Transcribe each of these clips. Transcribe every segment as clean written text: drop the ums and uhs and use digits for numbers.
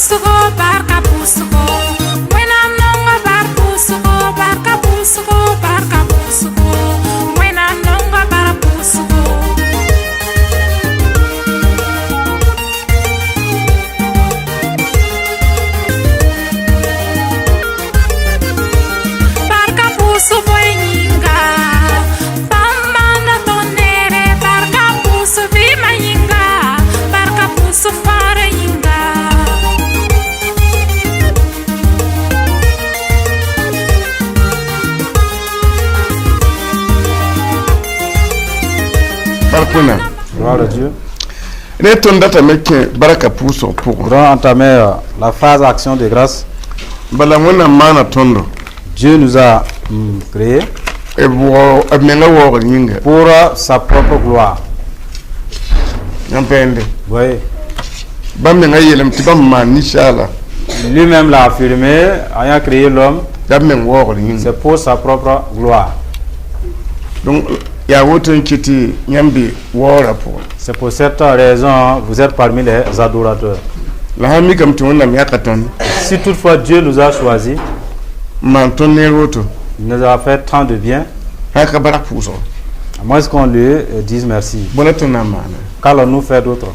pʋʋsgo, barka pʋʋsgo. Wẽnnaam nonga bar pʋʋsgo, barka pʋʋsgo, barka pʋʋsgo. Wẽnnaam nonga bar pʋʋsgo. Barka pʋʋsg bõe yĩnga, bãmb maanda tõnd neere. Barka pʋʋsg vɩɩmã yĩnga, barka pʋʋsg fãarã yĩnga. Bark Wẽnnaam. Gloire à Dieu. Ne tõnd datame kẽ barka pʋʋsg Nous pʋgẽ. allons entamer la phase action de grâce. Bala Wẽnnaam maana tõndo Dieu nous a créés b waoog b menga waoogr yĩnga. Pour sa propre gloire. Yãmb pɛɛnde. Vous voyez, Bãmb menga yeelame tɩ bãmb maan ninsaala lui-même l'a affirmé, ayant créé l'homme, la b meng waoogr yĩnga. C'est pour sa propre gloire. Donc yaa woto n kɩ tɩ yãmb be waoogrã pʋgẽ. C'est pour cette raison vous êtes parmi les adorateurs. La sã n mikame tɩ Wẽnnaam yãka tõnd Si toutefois Dieu nous a choisis, n maan tõnd neer woto, il nous a fait tant de bien, sã ka barak pʋʋsgo, à moins qu'on lui dise merci. Bõe la tõnd na n maana? Qu'allons-nous faire d'autre?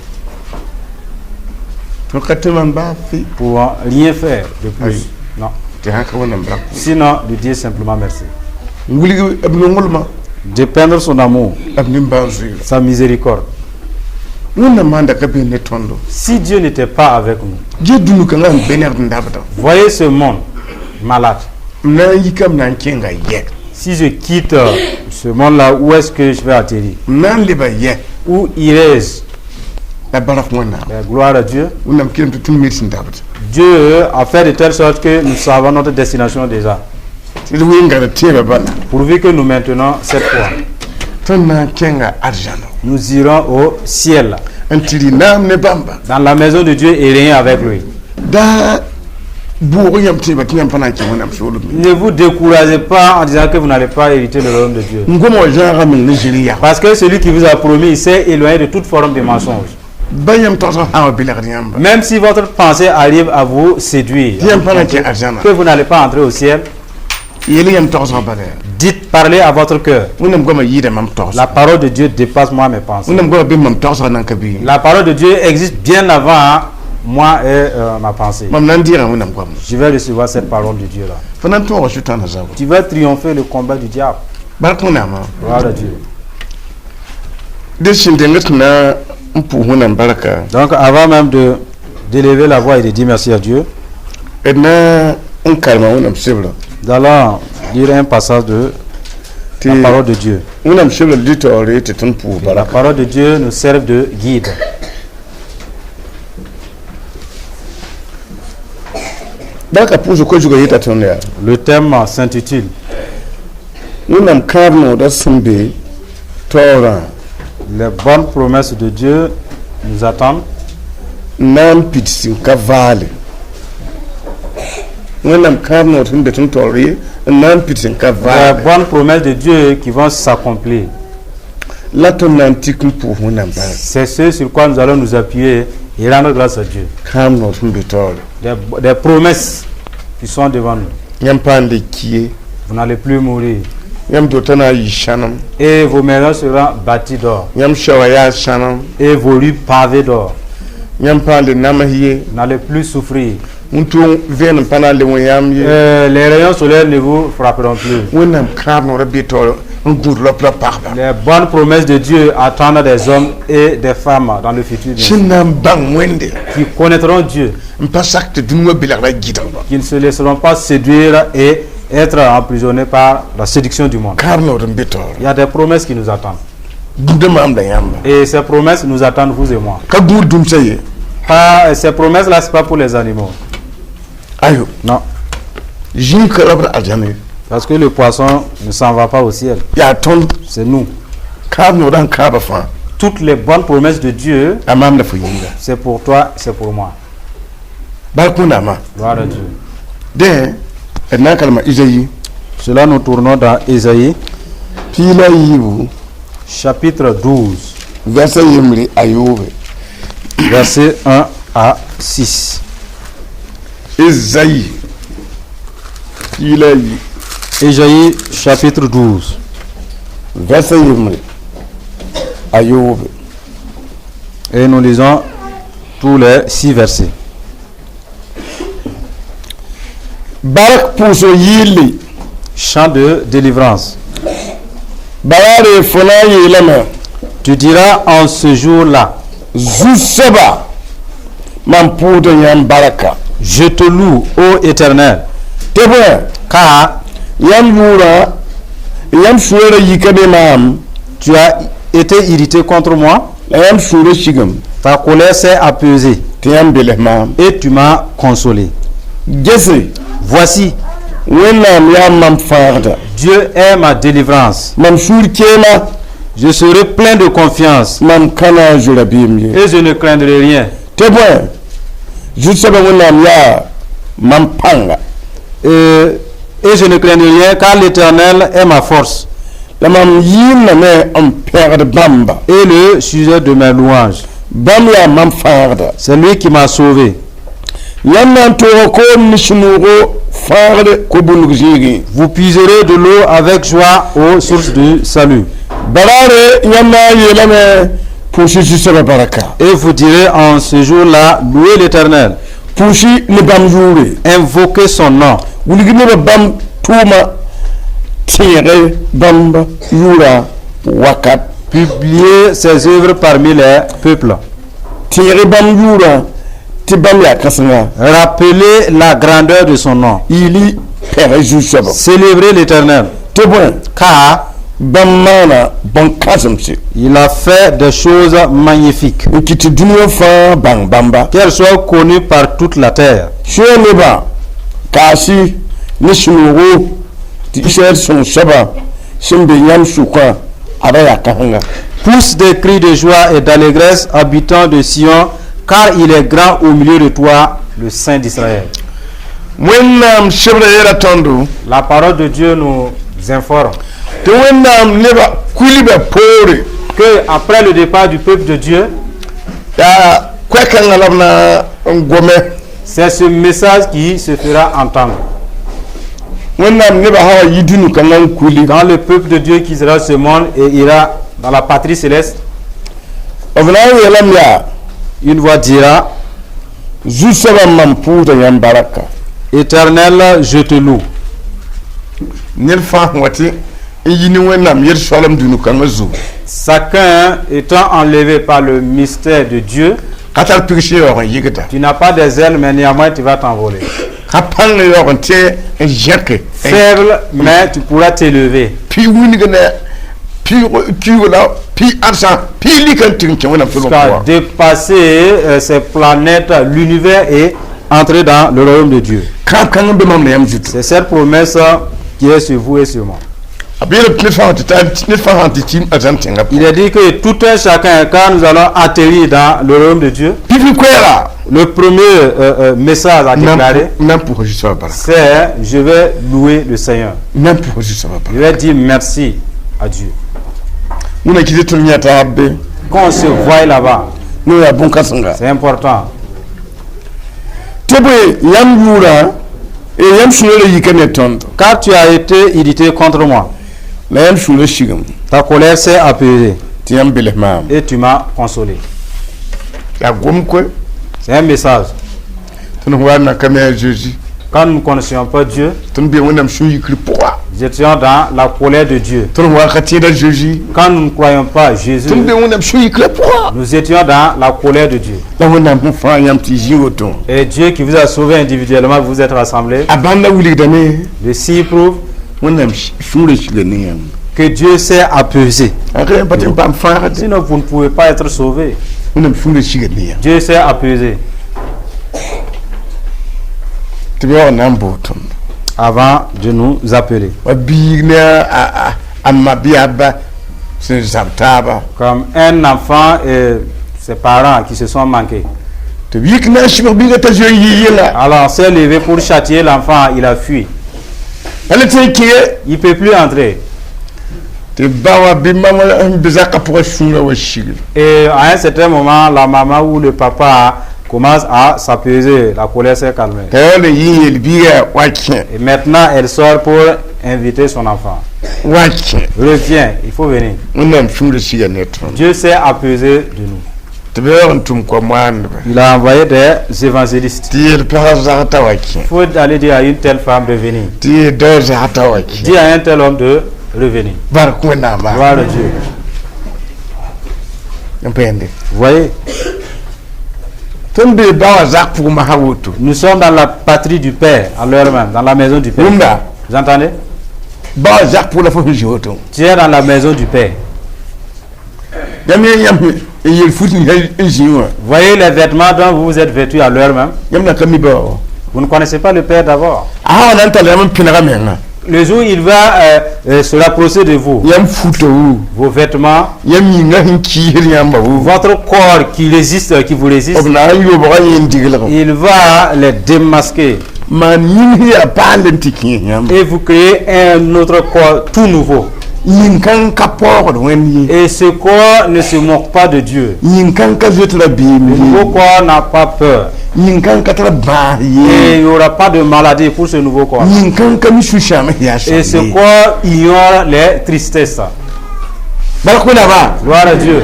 Tõnd ka tɩ maan baa fɩ. Pour rien faire de plus. Aïe. Non. Tɩ sã ka Wẽnnaam barak pʋʋsg Sinon, lui dire simplement merci. N wilg b nonglmã, Dépeindre son amour, b nimbãan-zoeera. Sa miséricorde. Wẽnnaam maanda ka be ne tõndo, Si Dieu n'était pas avec nous, get dũni kãngã sẽn benegd n dabdã, voyez ce monde malade. M na n yikame na n kẽnga yɛ? Si je quitte ce monde-là, où est-ce que je vais atterrir? M na n leba yɛ? Où irai-je? La barak Wẽnnaam. Ben, gloire à Dieu. Wẽnnaam kelem tɩ tõnd mi sẽn dabd. Dieu a fait de telle sorte que nous savons notre destination déjà. Tɩ d wɩnga d tẽebã bala. Pourvu que nous maintenons cette foi, Tõnd na n kẽnga arzãna nous irons au ciel, n tɩ rɩ naam ne bãmba. Dans la maison de Dieu et régner avec lui. Da bʋʋg yãmb tẽebã tɩ yãmb pa na n kẽ Wẽnnaam soolem. Ne vous découragez pas en disant que vous n'allez pas hériter le royaume de Dieu. N goma wa zãaga meng ne zĩri yaa. Parce que celui qui vous a promis, il s'est éloigné de toute forme de mensonge. Ba yãmb togsg sã wa belgd yãmba Même si votre pensée arrive à vous séduire, tɩ yãmb pa na n kẽ arzãna, que vous n'allez pas entrer au ciel, yeel yãmb togsg bala yaa. Dites, parlez à votre cœur. Wẽnnaam goamã yɩɩda mam togsg. La parole de Dieu dépasse moi mes pensées. Wẽnnaam goamã be mam togsg nan ka bɩ. La parole de Dieu existe bien avant moi et ma pensée. Mam na n dɩɩga Wẽnnaam goamã. Je vais recevoir cette parole de Dieu là. Fo na n tõoga Sʋtãanã zabr. Tu vas triompher le combat du diable. Bark Wẽnnaamã. Gloire à Dieu. Dẽ sẽn deng tɩ na n pʋʋs Wẽnnaam barka, Donc avant même de d'élever la voix et de dire merci à Dieu, d na n karema Wẽnnaam sebrã. Nous allons lire un passage de Tɩ la parole de Dieu. Wẽnnaam sebrã dɩ taoore tɩ tõnd pʋʋs La barka. Parole de Dieu nous sert de guide. Barka pʋʋsg ko-zugã yeta tõnd yaa: Le thème s'intitule Wẽnnaam kãab noodã sẽn be taoorã Les bonnes promesses de Dieu nous attendent. N na n pid sẽn ka vaale. Wẽnnaam kãab nood sẽn be tõnd taoor ye n na n pid sẽn ka Les vaale. Bonnes promesses de Dieu qui vont s'accomplir. La tõnd na n tik n pʋʋs Wẽnnaam barka. C'est ce sur quoi nous allons nous appuyer et rendre grâce à Dieu. Kãab nood sẽn be taoore. Des promesses qui sont devant nous. Yãmb pa n le ki ye. Vous n'allez plus mourir. Yãmb dotã na n yɩ sãnem. Et vos maisons seront bâties d'or. Yãmb soaba yaa sãnem. Et vos rues pavées d'or. Yãmb pa n le nams ye. Vous n'allez plus souffrir. Wũntʋʋng vẽenem pa na n le wẽ yãmb ye. Les rayons solaires ne vous frapperont plus. Wẽnnaam kãab noorã be taoore n gũud rap la pagba Les bonnes promesses de Dieu attendent des hommes et des femmes dans le futur, bien sûr, sẽn na n bãng Wẽnde qui connaîtront Dieu, n pa sak tɩ dũni wã belgda gɩdgba. Qui ne se laisseront pas séduire et être emprisonnés par la séduction du monde. Kãab nood n be taoore. Il y a des promesses qui nous attendent. Gũudã maam la yãmba. Et ces promesses nous attendent, vous et moi. Ka gũud dũmsã ye. Pas, ces promesses-là, ce n'est pas pour les animaux. Ayo. Non. Zĩig ka rabd arzãn ye. Parce que le poisson ne s'en va pas au ciel. Yaa tõnd. C'est nous. Kãab noodã n kãabã fãa, Toutes les bonnes promesses de Dieu, a maam la fo yĩnga. C'est pour toi, c'est pour moi. Bark Wẽnnaamã. Gloire à Dieu. Dẽ d na n kalma Izayi Cela, nous tournons dans Ésaïe, 12 chapitre 12, vɛrsa yembre a yoobe. Versets 1 à 6. Ezayi 12. Ésaïe chapitre 12, vɛrsa yembre a yoobe. Et nous lisons tous les six versets. Bark pʋʋsg yɩɩle. Chant de délivrance. Baraare fo na n yeelame. Tu diras en ce jour-là, zu-soaba mam pʋʋsda yãmb barka. Je te loue, ô Éternel, tɩ bõe car yãmb yʋʋrã yãmb sũurã yika ne maam. Tu as été irrité contre moi, la yãmb sũurã sigame ta colère s'est apaisée tɩ yãmb bels maam. Et tu m'as consolé. Gese Voici, Wẽnnaam yaa mam fãagda. Dieu est ma délivrance. Mam sũur keema. Je serai plein de confiance mam ka na n zo rabiim ye. Et je ne craindrai rien. Tɩ bõe zu-soabã Wẽnnaam yaa mam pãnga. Et je ne craindrai rien car l'Éternel est ma force la mam yɩɩmdame n pẽgd bãmba. Et le sujet de mes louanges. Bãmb yaa mam fãagda. C'est lui qui m'a sauvé. Yãmb na n tooga koom ne sũ-noogo fãagd ko-bʋlg zĩigẽ. Vous puiserez de l'eau avec joie aux sources du salut. Baraare yãmb na n yeelame pʋʋs zu-soabã baraka. Et vous direz en ce jour-là, louez l'Éternel, pʋʋs ne bãmb yʋʋre. Invoquez son nom. Wilg nebã bãmb tʋʋma tẽege bãmb yʋʋra wakat. Publiez ses œuvres parmi les peuples. Tẽege bãmb yʋʋrã tɩ bãmb yaa kãsenga. Rappelez la grandeur de son nom. Yɩl pɛg zu-soabã. Célébrez l'Éternel, tɩ bõe car bãmb maana bõn-kãsemse. Il a fait des choses magnifiques. N kɩt tɩ dũniyã fãa bãng bãmba. Qu'elles soient connues par toute la terre. Sẽa nebã kaasi ne sũ-noogo tɩ Israɛl sõng soabã sẽn be yãmb sʋkã ada yaa kãsenga. Pousse des cris de joie et d'allégresse, habitants de Sion, car il est grand au milieu de toi, le Saint d'Israël. Wẽnnaam sebra yɛla tõndo. La parole de Dieu nous informe tɩ Wẽnnaam nebã kulbã poore que après le départ du peuple de Dieu, yaa koɛ-kãngã la b na n gome. C'est ce message qui se fera entendre. Wẽnnaam nebã sã wa yi dũni kãngã n kuli Quand le peuple de Dieu quittera ce monde et ira dans la patrie céleste, b na n yeelame yaa une voix dira, zu-soabã mam pʋʋsda yãmb baraka. Éternel, je te loue. Ned fãa sẽn wa tɩ n yi ne Wẽnnaam yel-soalem dũni kãngã zugu Chacun étant enlevé par le mystère de Dieu, ka tar pigs yaoog n yɩgda. Tu n'as pas des ailes, mais néanmoins tu vas t'envoler. Ka pãng yaoog n tɩ n zẽke. Faible, mais tu pourras t'élever. Pi wilg ne pi kiuug la pi ãdsã pi lika n tig n kẽ Wẽnnaam soolem Jusqu'à pʋga. Dépasser ces planètes, l'univers et entrer dans le royaume de Dieu. Kãab kãng n be mam la yãmb zutu. C'est cette promesse qui est sur vous et sur moi. A beelame tɩ ned fãa tɩ taa ned fãa sãn tɩ kiim arzãn tẽngã. Il est dit que tout un chacun, quand nous allons atterrir dans le royaume de Dieu, pipi koɛɛga le premier message à déclarer, n na n pʋʋs zu-soabã baraka. C'est je vais louer le Seigneur. N na n pʋʋs zu-soabã baraka. Je vais dire merci à Dieu. Wẽnna kɩ tɩ tõnd yã taab be. Quand on se voit là-bas, Ne yaa bõn-kãsenga. C'est important. Tɩ bõe yãmb yʋʋrã yãmb sũurã yika ne tõndo. Car tu as été irrité contre moi, la yãmb sũurã sigame ta colère s'est apaisée tɩ yãmb bels maam. Et tu m'as consolé. Yaa gom koe. C'est un message. Tõnd sẽn wa n na ka mi a Zeezi Quand nous ne connaissions pas Dieu, tõnd bee Wẽnnaam sũ-yikr pʋga. Nous étions dans la colère de Dieu. Tõnd sẽn wa ka tẽeda Zeezi Quand nous ne croyons pas Jésus, tõnd bee Wẽnnaam sũ-yikrã pʋga. Nous étions dans la colère de Dieu. La Wẽnnaam sẽn fãag yãmb tɩ y zĩ woto. Et Dieu qui vous a sauvés individuellement, vous êtes rassemblés. A bãnda wilgdame Le signe prouve Wẽnnaam sũurã siga ne yãmb. Que Dieu s'est apaisé. A ka pa tɩ n paam fãagde. Sinon, vous ne pouvez pas être sauvés. Wẽnnaam sũurã siga ne yãmb. Dieu s'est apaisé Tɩ b yaoog na n boog tõndo avant de nous appeler. wa biig ne a ma bɩ a ba sẽn zab taaba. Comme un enfant et ses parents qui se sont manqués. Tɩ b yik na n sɩbg biigã t'a zoe n yɩ yɩnga. Alors, on s'est levé pour châtier l'enfant, il a fui. Pa le tɩ n kẽe. Il ne peut plus entrer. Tɩ ba wã bɩ ma wã sẽn be zakã pʋgã sũurã wa sigre. Et à un certain moment, la maman ou le papa Commence à s'apaiser. La colère s'est calmée. T'a yaool n yi n yeel biiga wa kẽ. Et maintenant, elle sort pour inviter son enfant. Wa kẽ. Reviens, il faut venir. Wẽnnaam sũurã siga ne tõnd. Dieu s'est apaisé de nous. Tɩ b yaoog n tʋm koa-moandba. Il a envoyé des évangélistes. Tɩ yeel pagã zag t'a wa kẽ. Il faut aller dire à une telle femme de venir. Tɩ yeel dao zag t'a wa kẽ. Dis à un tel homme de revenir. Bark Wẽnnaamã. Gloire à Dieu. N pẽende. Vous voyez, Tõnd bee ba wã zak pʋgẽ masã woto. Nous sommes dans la patrie du Père, à l'heure même, dans la maison du Père. Wʋmda. Vous entendez? Ba wã zak pʋgẽ la fo sẽn zĩ woto. Tu es dans la maison du Père. Yãmb yẽ yãmb n yel fut n zĩ wã. Voyez les vêtements dont vous vous êtes vêtus à l'heure même. Yãmb na ka mi ba wã. Vous ne connaissez pas le Père d'abord. A sã wa na n tall yãmb n pẽnega menga. Le jour où il va se rapprocher de vous, Yãmb futa wuu. Vos vêtements, Yãmb yĩnga sẽn kiisd yãmba wuu. Votre corps qui résiste, qui vous résiste, B na n yobga yẽ n diglg. Il va les démasquer Maan yĩng yaa paand n tɩ kẽes yãmb. Et vous créer un autre corps tout nouveau. Yĩn-kãng ka paoogd Wẽnd ye. Et ce corps ne se moque pas de Dieu. Yĩn-kãng ka zoet rabiim Le nouveau ye. corps n'a pas peur. Yĩn-kãng ka tar bãas Et ye. il n'y aura pas de maladie pour ce nouveau corps. Yĩn-kãng ka mi sũ-sãam yaa Et ce sõm ye. Corps ignore les tristesses. Bark Wẽnnaamã. Gloire à Dieu.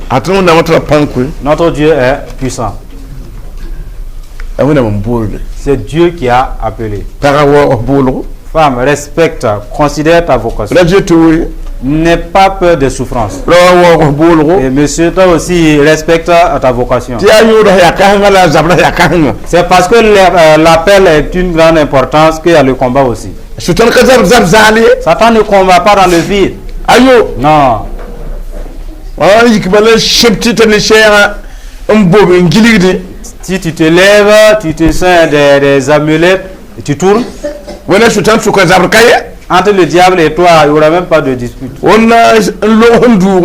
A tõnd Wẽnnaamã tara pãng koe. Notre Dieu est puissant. A Wẽnnaam n boolde. C'est Dieu qui a appelé. Pagã waoog boolgo. Femme, respecte, considère ta vocation. Ra zoet we. N'aie pas peur des souffrances. Ra waoog boolgo. Et monsieur, toi aussi, respecte ta vocation. Tɩ yaa yõod yaa kãsenga la a zabrã yaa kãsenga. C'est parce que l'appel est d'une grande importance qu'il y a le combat aussi. Sʋtãn ka zab zab zaal ye. Satan ne combat pas dans le vide. Ayo. Non. Wã yik bala sẽb tɩ t'a ne sɛɛgã n bob n gilgde. Si tu te lèves, tu te sens des amulettes, et tu tournes. Wẽnna sʋtãn sʋka zabr ka ye. Entre le diable et toi, il n'y aura même pas de dispute. Wẽnna n log sẽn duug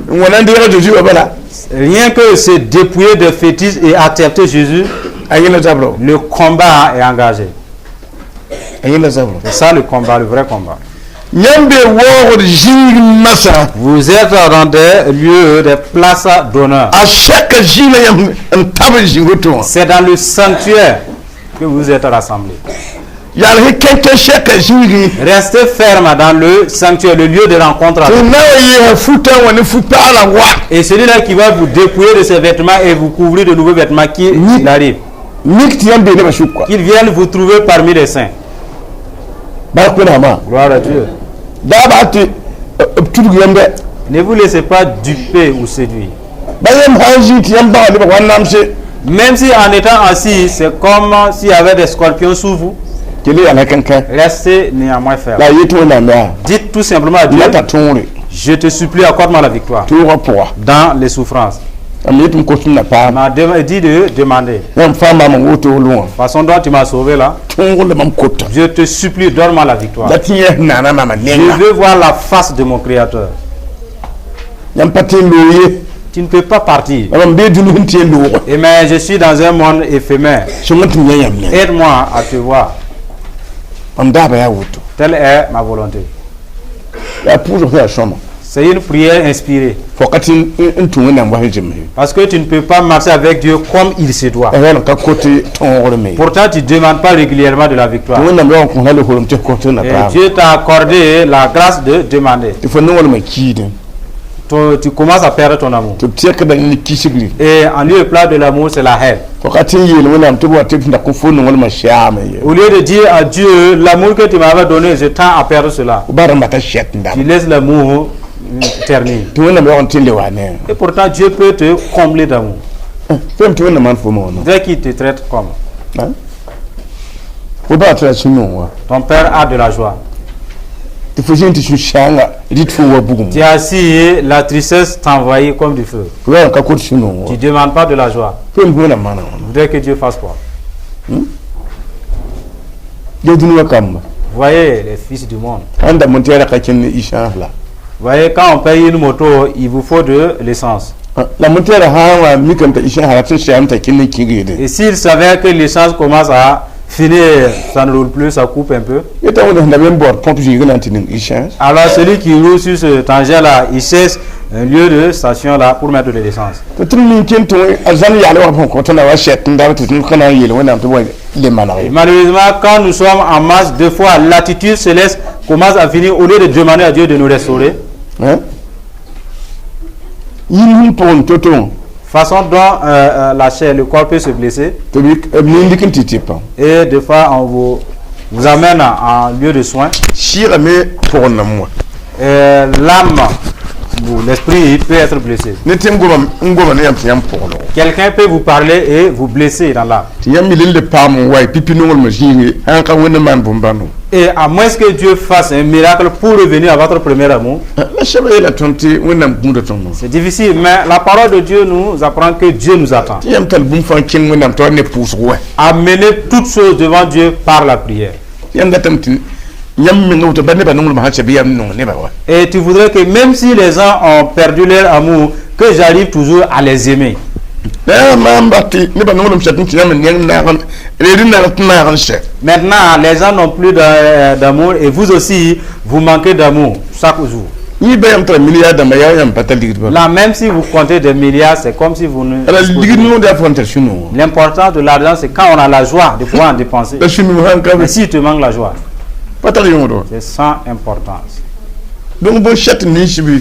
n wãna n deeg a Zeezi wã bala. Rien que se dépouiller des fétiches et accepter Jésus, A yẽla zabrã. Le combat est engagé. A yẽla zabrã. C'est ça le combat, le vrai combat. Yãmb bee waoogd zĩig masã. Vous êtes dans des lieux, des places d'honneur. A sɛka zĩigã yãmb n tab n zĩig woto wã. C'est dans le sanctuaire que vous êtes rassemblés. Yaa sẽn kẽnkẽ sɛka zĩigẽ. Restez ferme dans le sanctuaire, le lieu de rencontre avec Tɩ na wa yeesa futã wã ne fu-paala wa. Et celui-là qui va vous dépouiller de ses vêtements et vous couvrir de nouveaux vêtements, qui il arrive, Mik tɩ yãmb bee nebã sʋka. Qu'il vienne vous trouver parmi les saints. Bark Wẽnnaamã. Gloire à Dieu. Daa baa tɩ b tudg yãmb. Ne vous laissez pas duper ou séduire. Ba yãmb sã n zĩig tɩ yãmb bãga nebã wa namse. Même si en étant assis, c'est comme s'il y avait des scorpions sous vous, Kell yaa kẽnkẽ. Restez néanmoins ferme. La a yet Wẽnnaam yaa. Dites tout simplement à Dieu, La ta tõore. Je te supplie, accorde-moi la victoire Toogã pʋga. Dans les souffrances. M yet m kos na paam. M'a dit de demander. Yãmb fãa maam n woto lʋgã. Façon dont tu m'as sauvé là, Tõog la mam kota. Je te supplie, donne-moi la victoire. La tɩ yẽ naana maama Je nenga. Veux voir la face de mon Créateur. Yãmb pa tɩ n loog ye. Tu ne peux pas partir. La mam bee dũni sẽn tɩ n loogã. Et mais je suis dans un monde éphémère. Sõng tɩ m yã yãmb nengã. Aide-moi à te voir. Mam daaba yaa woto. Telle est ma volonté. Yaa pʋʋsg yaa sõma. C'est une prière inspirée. Fo ka tɩ n tũ Wẽnnaam wa sẽn zemse. Parce que tu ne peux pas marcher avec Dieu comme il se doit. A yaool n ka kot tõogr me. Pourtant, tu ne demandes pas régulièrement de la victoire. Wẽnnaam yaool n kõ la le holem tɩ f kõt na Et paam. Dieu t'a accordé la grâce de demander. Tɩ fo nonglmã kiidẽ. Tu commences à perdre ton amour. Tɩ b tɛkda ne kisgri. Et en lieu et place de l'amour, c'est la haine. Fo ka tɩ n yeel Wẽnnaam tɩ b wa tɩ b da kõ fo nonglmã shaame ye. Au lieu de dire à Dieu, l'amour que tu m'avais donné, je tends à perdre cela. B bara n bata sɛt n Tu dam. Laisses l'amour ternir. Tɩ Wẽnnaam yaool n tɩ n le wa ne. Et pourtant, Dieu peut te combler d'amour. Fem tɩ Wẽnnaam maan fo moonã. Dès qu'il te traite comme. Fo baa tɩ ra sũ-noog wã. Ton père a de la joie. Tɩ fo zĩig tɩ sũ-sãanga rɩt fo wa bugum. Tu es assis, la tristesse t'envahit comme du feu. Fo yaool n ka kot sũ-noog Tu wã. ne demandes pas de la joie. Fem tɩ Wẽnnaam maana wãna. Tu voudrais que Dieu fasse quoi? Ya dũni wã kamba. Voyez les fils du monde. Ãn da montɛɛrã ka kẽnd ne essence la. Voyez, quand on paye une moto, il vous faut de l'essence. La montɛɛrã sã n wa mikame t'a essence rat n sɛam t'a kẽnd n kĩgde. Et s'il savait que l'essence commence à finir, ça ne roule plus, ça coupe un peu. Yeta wẽnd sẽn da be n baood pompe zĩigã na n tɩ ning essence. Alors celui qui roule sur cet engin-là, il cherche un lieu de station là pour mettre de l'essence. Tɩ tõnd mi n ken tɩ a zãn yaal wa sẽn kõ tõnd wa sɛt n dab tɩ tõnd ka na n yeel Wẽnnaam tɩ wa le maneg ye. Malheureusement, quand nous sommes en masse, deux fois, l'attitude céleste commence à finir au lieu de demander à Dieu de nous restaurer. Yĩn sẽn pʋgẽ to-to Façon dont la chair, le corps peut se blesser. Tɩ b nin dɩk n tɩ tɩpã. Et des fois, on vous amène en lieu de soins. Sɩɩgame pʋgẽ nam wã. Et l'âme ou l'esprit peut être blessé. Ne tɩ n goma n goma ne yãmb tɩ yãmb pʋglgo. Quelqu'un peut vous parler et vous blesser dans l'âme. Tɩ yãmb mil n le paam n wa y pipi nonglmã zĩige sãn ka Wẽnd maan bõn-bãndo. Et à moins que Dieu fasse un miracle pour revenir à votre premier amour, La sɛba yeela tõnd tɩ Wẽnnaam gũuda tõndo. C'est difficile. Mais la parole de Dieu nous apprend que Dieu nous attend. Tɩ yãmb tar bũmb fãa kẽng Wẽnnaam tɩ wa ne pʋʋsg wa. Amener toutes choses devant Dieu par la prière. Tɩ yãmb datame tɩ yãmb menga woto ba nebã nonglmã sã sɛ bɩ yãmb nong nebã wa. Et tu voudrais que même si les gens ont perdu leur amour, que j'arrive toujours à les aimer. La yaa maan bas tɩ nebã nonglem sɛt n tɩ yãmb neng naag n reed n naag tɩ naag n sɛ. Maintenant, les gens n'ont plus d'amour et vous aussi, vous manquez d'amour chaque jour. Yẽ ba yãmb tara milliard dãmba yaa yãmb pa tar ligd ba. Là, même si vous comptez des milliards, c'est comme si vous ne. La ligd noog yaa fo n tar sũ-noogã. L'importance de l'argent, c'est quand on a la joie de pouvoir en dépenser. La sũ-noog sãn ka be Mais s'il te manque la joie, pa tar yõodo. C'est sans importance. Donc bõn sɛt nins b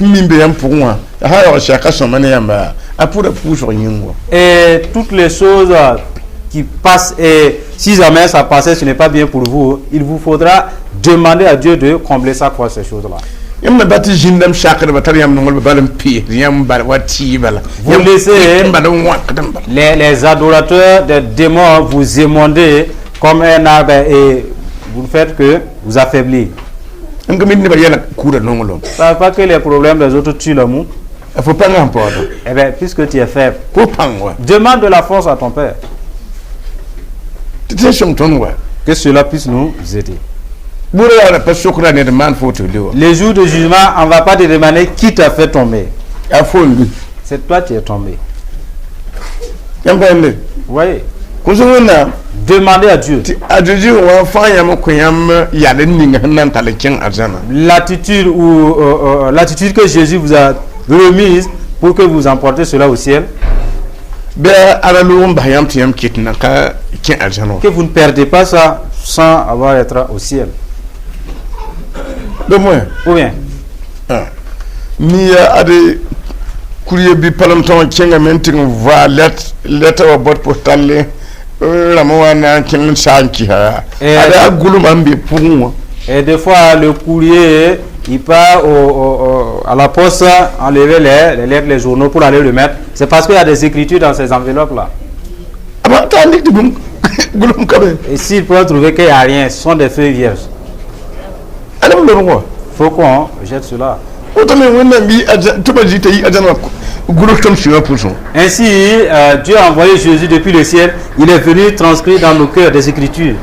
min be yãmb pʋgẽ wã a sã yaoog sɛka sõma ne yãmba a pʋda pʋʋsg yĩng wa. Et toutes les choses qui passent, et si jamais ça passait, ce n'est pas bien pour vous, il vous faudra demander à Dieu de combler chaque fois ces choses-là. Yãmb na ba tɩ zĩndame sakdba tar yãmb nonglba bal n peesd yãmb bal wa tɩ bala. Vous laissez n bal n wãkd n bala. les adorateurs des démons vous émonder comme un arbre et vous ne faites que vous affaiblir. N ka mi nebã yɛla kuuda nonglem. Ça ne veut pas que les problèmes des autres tuent l'amour. A fo pãngã sẽn paoodã. Eh bien, puisque tu es faible, Fo pãng wa. Demande de la force à ton père. Tɩ tɩ sõng tõnd wa. Que cela puisse nous aider. Bʋra yaa pa sokra ned maan fo tɩ le wa. Les jours de jugement, on ne va pas te demander qui t'a fait tomber. A fo n lui. C'est toi qui es tombé. Yãmb pa yãmbe. Vous voyez? Kõ sẽn Wẽnnaam. Demandez à Dieu. Tɩ a Zeezi wã fãa yãmb kõ yãmb yal n ning sẽn na n tall n kẽng arzãna. L'attitude ou l'attitude que Jésus vous a remise pour que vous emportez cela au ciel, Bɩ a ra loog n bas yãmb tɩ yãmb ket na ka kẽ arzãna wã. Que vous ne perdez pas ça sans avoir être au ciel. Bɩ moẽ. Ou bien, Mi ade courrier bɩ palam-tõg kẽngame n tɩ n va lettre wa boîte postale rãmb wã na n kẽng n saa n kɩsa ada a gʋlma n be pʋgẽ wã. Et des fois, le courrier, il part à la poste enlever les lettres, les journaux pour aller le mettre. C'est parce qu'il y a des écritures dans ces enveloppes-là. A ba taa n dɩk tɩ bũmb gʋlem ka be. Et s'il peut trouver qu'il n'y a rien, ce sont des feuilles vierges. Ala b lobg wã. Il faut qu'on jette cela. Woto me Wẽnnaam bɩ tɩ ba zɩ t'a yi arzãn wã gʋls tõnd sũyã pʋsẽ. Ainsi, Dieu a envoyé Jésus depuis le ciel. Il est venu transcrire dans nos cœurs des écritures.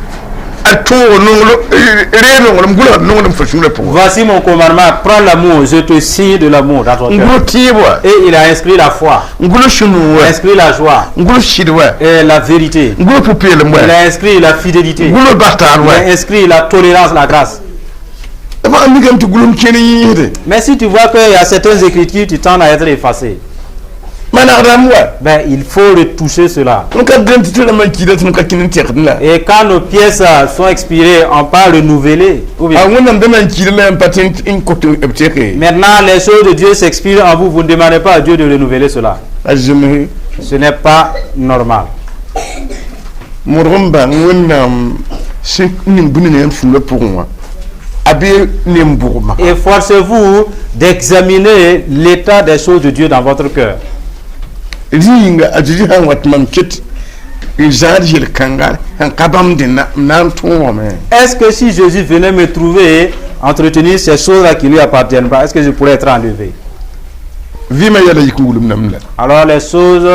A tõog nonglem ree nonglem gʋlga nonglem fo sũurã pʋgẽ. Voici mon commandement. Prends l'amour. Je te signe de l'amour dans ton N cœur. gʋls tẽeb wa. Et il a inscrit la foi, N gʋls sũ-noog wa. Inscrit la joie N gʋls sɩd wa. Et la vérité. N gʋls pʋ-peelem wa. Il a inscrit la fidélité. N gʋls bastaar Il wa. A inscrit la tolérance, la grâce. B mikame tɩ gʋlem kẽer yĩsde. Mais si tu vois qu'il y a certaines écritures qui tendent à être effacées, Manegdame wa. Ben, il faut retoucher cela. Tõnd ka dẽn tɩ tɩ rãmbã kiida tɩ ka kẽnd n tẽgd la. Et quand nos pièces sont expirées, on peut renouveler. Ou bien, A Wẽnnaam da na n kiida la yãmb pa tɩ n kot b tẽke. Maintenant, les choses de Dieu s'expirent en vous. Vous ne demandez pas à Dieu de renouveler cela. A zemse. Ce n'est pas normal. Modg n bãng Wẽnnaam sẽn ning bũmb ninga yãmb sũurã pʋgẽ wã a be ne n bʋgma. Efforcez-vous d'examiner l'état des choses de Dieu dans votre cœur. Rẽ yĩnga a Zeezi sã n wa tɩ mam ket n zãad yel-kãnga sẽn ka bãmb dẽnna m na n tõogame? Est-ce que si Jésus venait me trouver entretenir ces choses-là qui ne lui appartiennent pas, est-ce que je pourrais être enlevé? Vɩɩmã yɛla yik n wilm nam la. Alors les choses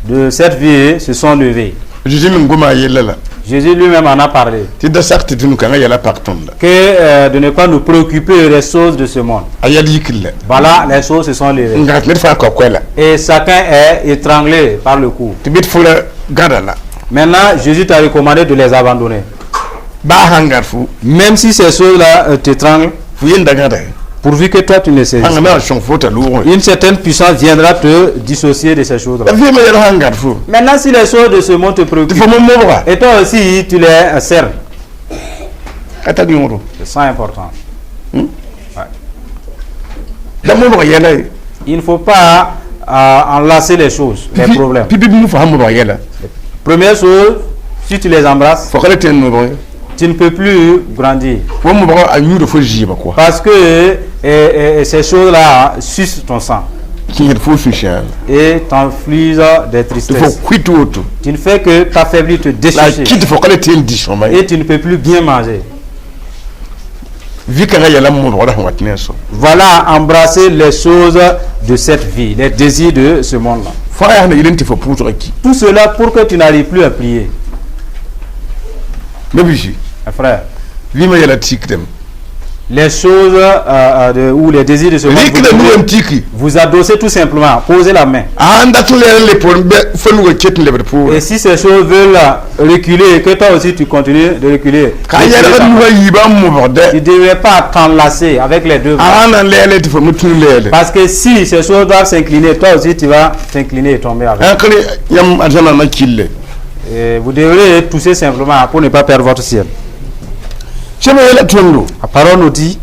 de cette vie se sont levées. Zeezi meng goma a yella la. Jésus lui-même en a parlé. Tɩ da sak tɩ dũni-kãngã yɛla pak tõnda. Que de ne pas nous préoccuper des choses de ce monde. A yɛl yikr la. Voilà, les choses se sont levées. N gãs ned fãa ka koɛla. Et chacun est étranglé par le cou. Tɩ bɩ d fʋra gãda la. Maintenant, Jésus t'a recommandé de les abandonner. Baa sãn gãd fo. Même si ces choses-là t'étranglent, Fo yenda gãda. Pourvu que toi tu ne saisisses Pãnga pas. na n sõng fo t'a loogẽ. Une certaine puissance viendra te dissocier de ces choses-là. La vɩɩmã yɛl sãn gãd fo. Maintenant, si les choses de ce monde te Tɩ préoccupent, fo mo mobga. Et toi aussi tu les sers, Ka tar yõodo. C'est ça important. Da mobg yɛla ye. Il ne faut pas enlacer les choses, les problèmes. Pipi bũmb fo sãn mobg yɛla. Première chose, si tu les embrasses, Fo ka le tõe n mobg ye. Tu ne peux plus grandir. Fo mobg a yũuda fo zɩɩba kɔa. Parce que ces choses-là sucent ton sang Kẽed fo sũ-sãam. Et t'infligent des Tɩ fo tristesses. kʋɩt woto. Tu ne fais que t'affaiblir, te La dessécher. kɩt fo ka le tõe n dɩ sõma ye. Et tu ne peux plus bien manger. Vɩ-kãngã yɛla n mobgda sẽn wat ne a soab. Voilà, embrasser les choses de cette vie, les désirs de ce monde-là. Fãa yaa sẽn na yɩl n tɩ fo pʋʋsgã ki. Tout cela pour que tu n'arrives plus à prier. Mabisi. Mes frères, Vɩɩmã yɛla tikdame. Les choses ou les désirs de ce monde, Rɩkda vous, nu n tiki. Vous adossez tout simplement, posez la main. A sãn dat n lɛɛr n le poorẽ bɛ fo nugã ket n lebd poorẽ. Et si ces choses veulent reculer, que toi aussi tu continues de reculer, Ka yɛlg nugã yiibã n mobgdɛ. Tu ne devrais pas t'enlacer avec les deux A bras. sãn na n lɛɛle tɩ fo me tũ lɛɛle. Parce que si ces choses doivent s'incliner, toi aussi tu vas t'incliner et tomber avec. Ãnkre yãmb arzãna na kille. Et vous devrez tousser simplement pour ne pas perdre votre ciel. Sẽb yɛla tõndo. La parole nous dit,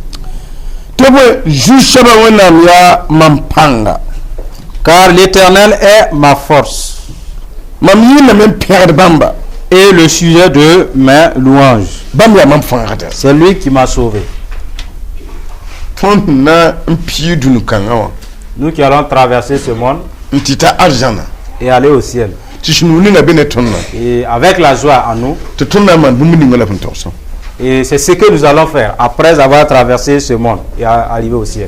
Tɩ bõe zu-soabã Wẽnnaam yaa mam pãnga. Car l'Éternel est ma force Mam yĩname n pẽgd bãmba. Et le sujet de mes louanges. Bãmb yaa mam fãagda. C'est lui qui m'a sauvé. Tõnd na n pii dũni-kãngã wã. Nous qui allons traverser ce monde N tɩ ta arzãna. Et aller au ciel. Tɩ sũ-noog ninga be ne tõndã. Et avec la joie en nous, Tɩ tõnd na n maan bũmb ninga la f n togsã. Et c'est ce que nous allons faire après avoir traversé ce monde et arriver au ciel.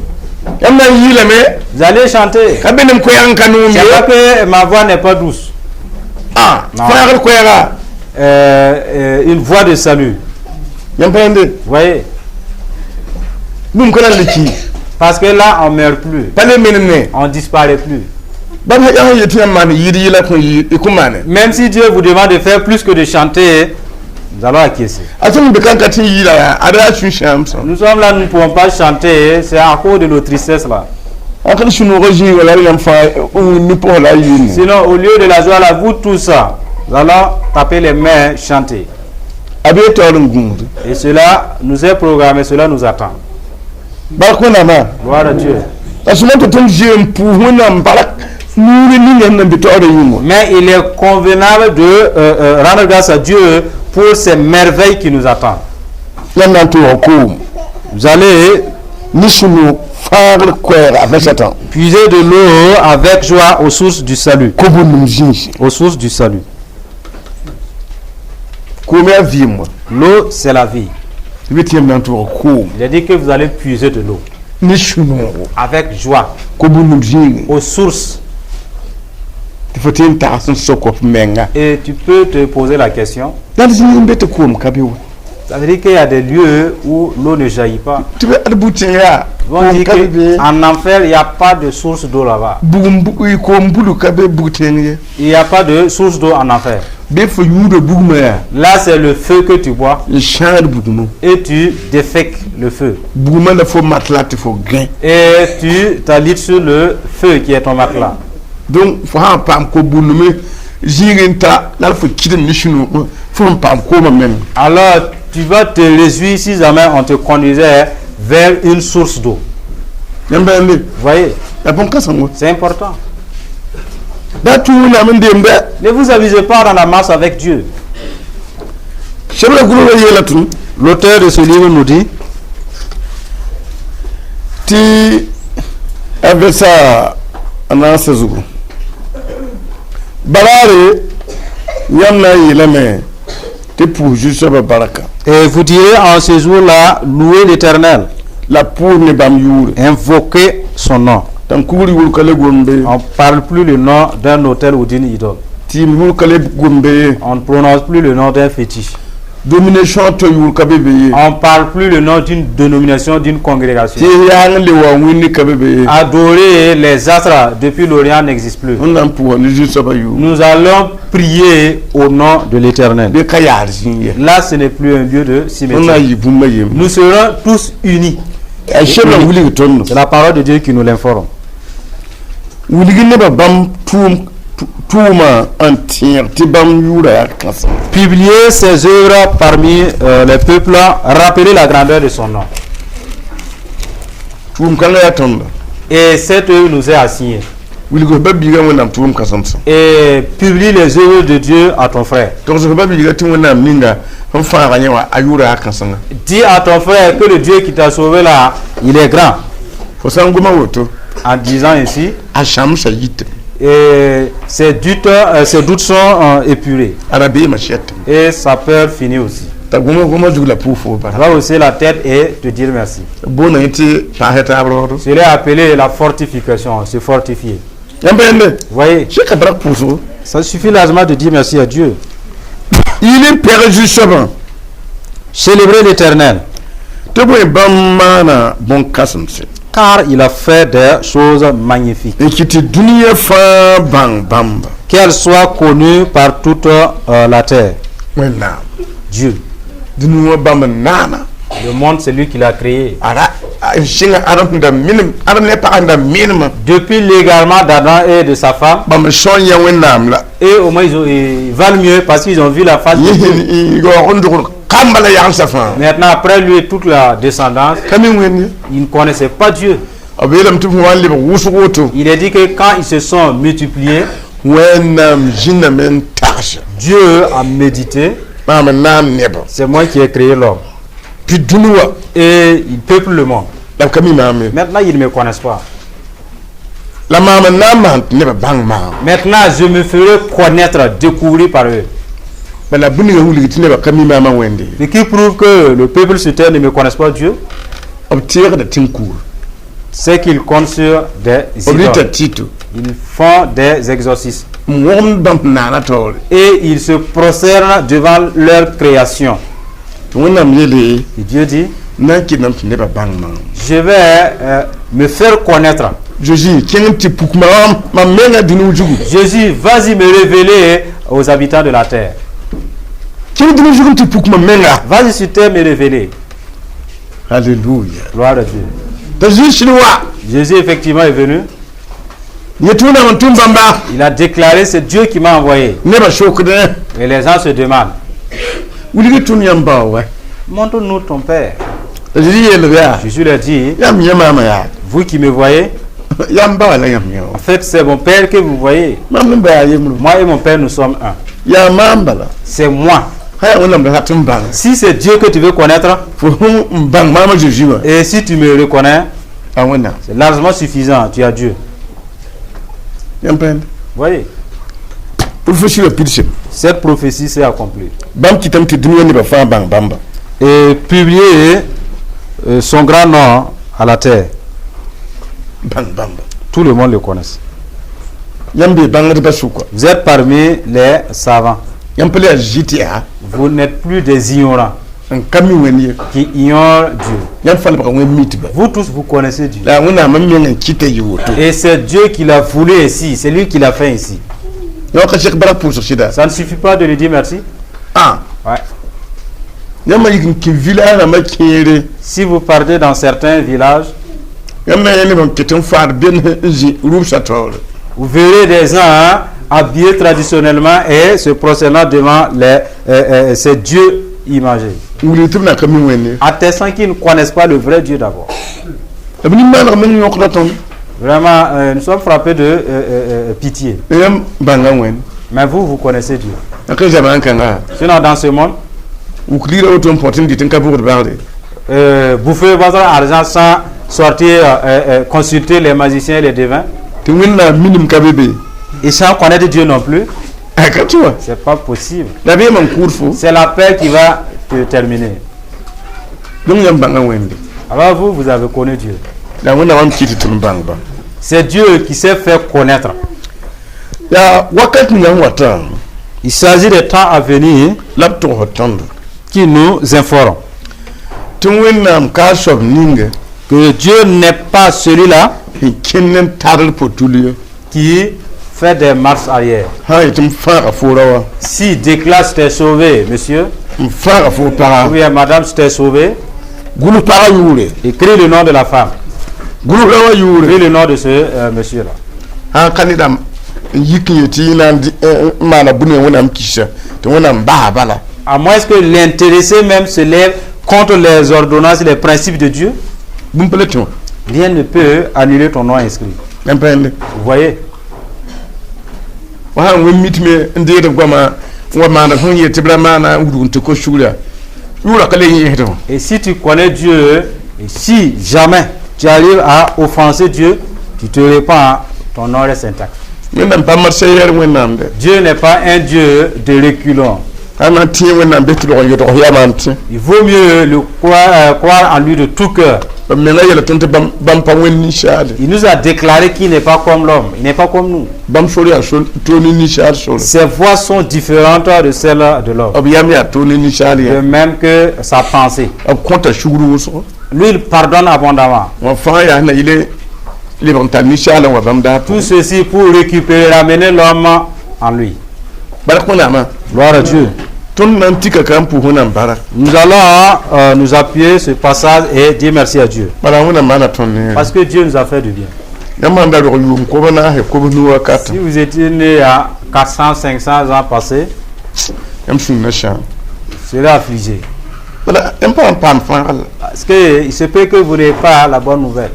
Yãmb na n yɩɩlame. Vous allez chanter. Ka be nem koɛɛg n ka noom C'est ye. pas que ma voix n'est pas douce. Ah, Non. fãagd koɛɛga. Une voix de salut. Yãmb pa yẽnde. Vous voyez? Bũmb ka na n le ki. Parce que là, on ne meurt plus. Pa le menem ne. On ne disparaît plus. Bãmb yaa sẽn yet tɩ yãmb maan yɩɩd yɩla kõ yɩ y kõ maane. Même si Dieu vous demande de faire plus que de chanter, nous allons acquiescer. A tõnd be kan ka tɩ n yɩɩla yaa ada yaa sũ-sãam sã. Nous sommes là, nous ne pouvons pas chanter. C'est à cause de nos tristesses là. A ka sũ-noogã zĩig wala yãmb fãa ne pʋgã la a yɩɩne. Sinon, au lieu de la joie là, vous tous, nous allons taper les mains, chanter. A bee taoor n gũusd. Et cela nous est programmé, cela nous attend. Bark Wẽnnaamã. Gloire à Dieu. La sõma tɩ tõnd zɩ n pʋʋs Wẽnnaam bark nuurẽ ninga sẽn na n be taoorã yĩngã. Mais il est convenable de rendre grâce à Dieu pour ces merveilles qui nous attendent. Yãmb na n tʋʋga koom. Vous allez Ne sũ-noog fãagr koɛɛga a vɛsatã. Puiser de l'eau avec joie aux sources du salut. Ko-bũndum zĩisi. Aux sources du salut. Koom yaa vɩɩm wã. L'eau, c'est la vie. Tɩ be tɩ yãmb na n tʋʋga koom. Il a dit que vous allez puiser de l'eau Ne sũ-noogo. Avec joie Ko-bũndum zĩigẽ. Aux sources. Tɩ fo tɩ n tags n sok f menga. Et tu peux te poser la question. La d zĩig n be tɩ koom ka be wa. Ça veut dire qu'il y a des lieux où l'eau ne jaillit pas. Tɩ be ad bu-tẽng yaa. Ils vont Koom dire ka be be. qu'en enfer, il n'y a pas de source d'eau là-bas. Bugum koom bulu ka be bug-tẽng ye. Il n'y a pas de source d'eau en enfer. Bɩ fo yũuda bugmã yaa. Là, c'est le feu que tu bois N sãad bugmã. Et tu défèques le feu. Bugmã la fo matla tɩ fo gẽ. Et tu t'alites sur le feu qui est ton matelas. Donc fo sã n paam ko-bũndme zĩig n ta la fo kɩdem ne sũ-noogã fo n paam koomã meng. Alors, tu vas te réjouir si jamais on te conduisait vers une source d'eau. Yãmb pa yãmbe. Vous voyez, Yaa bõn-kãseng wa. C'est important. Da tũ Wẽnnaam n demda. Ne vous amusez pas dans la marche avec Dieu. Sebra gʋlga yeela tõnd. L'auteur de ce livre nous dit, Tɩ a vɛsa a naasã zugu baraare yãmb na n yeelame tɩ pʋʋs zu-soabã barka. Et vous direz en ce jour-là, louez l'Éternel, La pʋʋs ne bãmb yʋʋre. Invoquez son nom. Tãn-kugr yʋʋr ka le gombe. On ne parle plus le nom d'un autel ou d'une idole. Tɩɩm yʋʋr ka le gombe. On ne prononce plus le nom d'un fétiche. Dénomination to yʋʋr ka be be ye. On ne parle plus le nom d'une dénomination, d'une congrégation. Tɩ yaang n le wa wĩnni ka be be ye. Adorer les astres depuis l'Orient n'existe plus. N na n pʋʋsa ne Zu-soabã yʋʋr. Nous allons prier au nom de l'Éternel. Be ka yaar zĩig ye. Là, ce n'est plus un lieu de N na cimetière. n yɩ bũmba yembre. Nous serons tous unis. A sebra n wilg tõndo. C'est la parole de Dieu qui nous l'informe. Wilg nebã bãmb tʋʋm tʋʋma n tẽeg tɩ bãmb yʋʋra yaa kãsem. Publier ses œuvres parmi les peuples, rappeler la grandeur de son nom. Tʋʋm kãngã yaa tõndo. Et cette œuvre nous est assignée. Wilg f ba-biigã Wẽnnaam tʋʋm kãsem-sã. Et publie les œuvres de Dieu à ton frère. Togs f ba-biigã tɩ Wẽnnaam ninga sẽn fãaga yẽ wã a yʋʋra yaa kãsenga. Dis à ton frère que le Dieu qui t'a sauvé là, il est grand. Fo sã n goma woto, En disant ainsi, a sãmsa yita. Et ses doutes sont épurés. A rabeemã sɛtame. Et sa peur finit aussi. T'a goma goma zug la pʋʋs fo bara. Elle va hausser la tête et te dire merci. Boonda yẽ tɩ paasɛ taab raoodo. Cela est appelé la fortification, se fortifier. Yãmb pa yẽnde. Vous voyez, seka brak pʋʋsgo. Ça suffit largement de dire merci à Dieu. Yɩl n pɛg Zu-soabã. Célébrer l'Éternel, Tɩ bõe bãmb maana bõn-kãsemse. Car il a fait des choses magnifiques. N kɩt tɩ dũniyã fãa bãng bãmba. Qu'elle soit connue par toute la terre. Wẽnnaam. Dieu. Dũni wã bãmb n naana. Le monde, c'est lui qui l'a créé. Ara n sɩnga Adem sẽn da minim Adem ne pag sẽn da minemã. Depuis l'égarement d'Adam et de sa femme, Bãmb são yã Wẽnnaam la. Et au moins ils valent mieux parce qu'ils ont vu la face de Yẽ Dieu. sẽn yaoog n dogd kamba la yagensa fãa. Maintenant, après lui et toute la descendance, Ka mi Wẽnd ye. Ils ne connaissaient pas Dieu. B yeelame tɩ f wa n lebg wʋsg woto. Il est dit que quand ils se sont multipliés, Wẽnnaam zĩnname n tagsa. Dieu a médité. Maam n naam nebã. C'est moi qui ai créé l'homme. Tɩ dũni wã. Et il peuple le monde. La b ka mi maam ye. Maintenant, ils ne me connaissent pas. La maam n na n maan tɩ nebã bãng maam. Maintenant, je me ferai connaître, découvrir par eux. Bala bũmb ninga wilg tɩ nebã ka mi maamã Wẽnde. Ce qui prouve que le peuple sur terre ne me connaisse pas, Dieu, B teegda tẽn-kuur. C'est qu'ils comptent sur des B rɩta idoles. tɩto. Ils font des exorcismes. N wõgemd bãmb naana taoore. Et ils se prosternent devant leur création. Tɩ Wẽnnaam yeele. Et Dieu dit, Na n kɩtame tɩ nebã bãng maam. Je vais me faire connaître. Zozi kẽng n tɩ puk maam mam menga dũni zugu. Jésus, vas-y me révéler aux habitants de la terre. Kẽng dũni zug n tɩ puk mam menga. Vas-y sur terre me révéler. Halleluya. Gloire à Dieu. T'a Zezi sɩd wa. Jésus effectivement est venu. Yẽ tɩ Wẽnnaam n tʋm bãmba. Il a déclaré, c'est Dieu qui m'a envoyé. Nebã sokdẽ. Et les gens se demandent, Wilg tõnd yãmb bao wa. Montre-nous ton Père. T'a Zezi yeel yaa. Jésus leur dit, Yãmb yẽ maamã yaa. Vous qui me voyez, Yãmb ba la yãmb yẽ en fait c'est mon Père que vous voyez. Mam ne ba yaa yembre. Moi et mon Père, nous sommes un. Yaa maam bala. C'est moi. Sã yaa Wẽnnaam la rat n bãng. Si c'est Dieu que tu veux connaître, Fo sẽn n bãng maamã Zeezi wã. Et si tu me reconnais, A Wẽnnaam. C'est largement suffisant. Tu as Dieu. Yãmb pa yẽnda. Voyez, Prophétie wã pidsem. Cette prophétie s'est accomplie. Bãmb kɩtame tɩ dũniyã nebã fãa bãng bãmba. Et publier son grand nom à la terre. Bãng bãmba. Tout le monde le connaisse. Yãmb bee bãngdbã sʋka. Vous êtes parmi les savants. Yãmb pa le yaa zĩ tɩ yaa. Vous n'êtes plus des ignorants N ka mi Wẽnd ye. Qui ignorent Dieu. Yãmb fãa lebga Wẽnd mitba. Vous tous, vous connaissez Dieu. La Wẽnnaam n meng n kɩta yɩ woto. Et c'est Dieu qui l'a voulu ici. C'est lui qui l'a fait ici. Yã ka sek bark pʋʋsg sɩda. Ça ne suffit pas de lui dire merci. Ah. Ouais. Yãmb yik n kẽ village rãmbã kẽere. Si vous partez dans certains villages, Yãmb na yã neb n ket n faad ben n zĩ rubsã taoore. Vous verrez des gens, hein, habillés traditionnellement et se prosternant devant ces dieux imagés. N wilg tɩ b na ka mi Wẽnd ye. Attestant qu'ils ne connaissent pas le vrai Dieu d'abord. La b nin-maaneg meng yõkda tõnd. Vraiment, nous sommes frappés de pitié. Yãmb bãnga Wẽnd. Mais vous, vous connaissez Dieu. A ka zamaan kãnga. Sinon, dans ce monde, Wuk ligrã woto n põt n dɩt n ka bʋgd bagre. Bouffer votre argent sans sortir, consulter les magiciens et les devins, Tɩ Wẽnnaam minim ka be be. Et sans connaître Dieu non plus, A ka tɩ wa. C'est pas possible. Rabeemã n kʋʋd fo. C'est la paix qui va te terminer. Donc yãmb bãnga Wẽnde. Alors vous, vous avez connu Dieu. La Wẽnnaam n kɩt tɩ m bãng ba. C'est Dieu qui s'est fait connaître. Yaa wakat ninga n watã. Il s'agit des temps à venir. La b togsd tõndo. qui nous informe Tɩ Wẽnnaam ka a soab ninga que Dieu n'est pas celui-là sẽn kẽnd n tadl potul ye. Qui fait des marches arrière. Sã n yetɩ m fãaga fo ra wã, S'il déclare: je t'ai sauvé, monsieur, m fãaga fo paga, ou bien madame, je t'ai sauvé, gʋls pagã yʋʋre, écris le nom de la femme, gʋls raoã yʋʋre. Écris le nom de ce monsieur-là. Sã n ka neda n yik n yetɩ yẽ na n n maana bũmb Wẽnnaam kisa tɩ Wẽnnaam basa bala. À moins que l'intéressé même se lève contre les ordonnances et les principes de Dieu, Bũmb pa le tẽ wã. Rien ne peut annuler ton nom inscrit. Yãmb pa yẽnde. Vous voyez? Wa sãn wẽn mitme n deegd b goamã n wa maana sẽn yet tɩ b ra maana n wudg n tɩ kos sugra yʋʋra ka le yẽesd wã. Et si tu connais Dieu, et si jamais tu arrives à offenser Dieu, tu te répands, ton nom reste intact. Wẽnnaam pa marsã yɛr Wẽnnaam dɛ. Dieu n'est pas un Dieu de reculons. A na n tẽ Wẽnnaam be tɩ log n yodg yamã n tẽ. Il vaut mieux le croire, croire en lui de tout cœur. B menga yɛla tõnd tɩ bãmb pa wẽnd ninsaale. Il nous a déclaré qu'il n'est pas comme l'homme, il n'est pas comme nous. Bãmb sor yaa to ne ninsaal sore. Ses voies sont différentes de celles de l'homme. B yam yaa to ne ninsaal De yã. Même que sa pensée. B kõta sugr wʋsgo. Lui, il pardonne abondamment. Wã fãa yaa sẽn na yɩle lebg n tar ninsaal n wa bãmb daar. Tout ceci pour récupérer, ramener l'homme en lui. Bark Wẽnnaamã. Gloire à Dieu. Tõnd na n tika ka n pʋs Wẽnnaam bark. Nous allons nous appuyer ce passage et dire merci à Dieu. Bala Wẽnnaam maana tõnd ne. Parce que Dieu nous a fait du bien. Yãmb sãn da rog yʋʋm kob naase kob nu wakat, Si vous étiez né à 400, 500 ans passés, yãmb sũur na sãam. Vous serez affligé. Bala yãmb pa n paam fãagr la. Parce qu'il se peut que vous n'ayez pas la bonne nouvelle.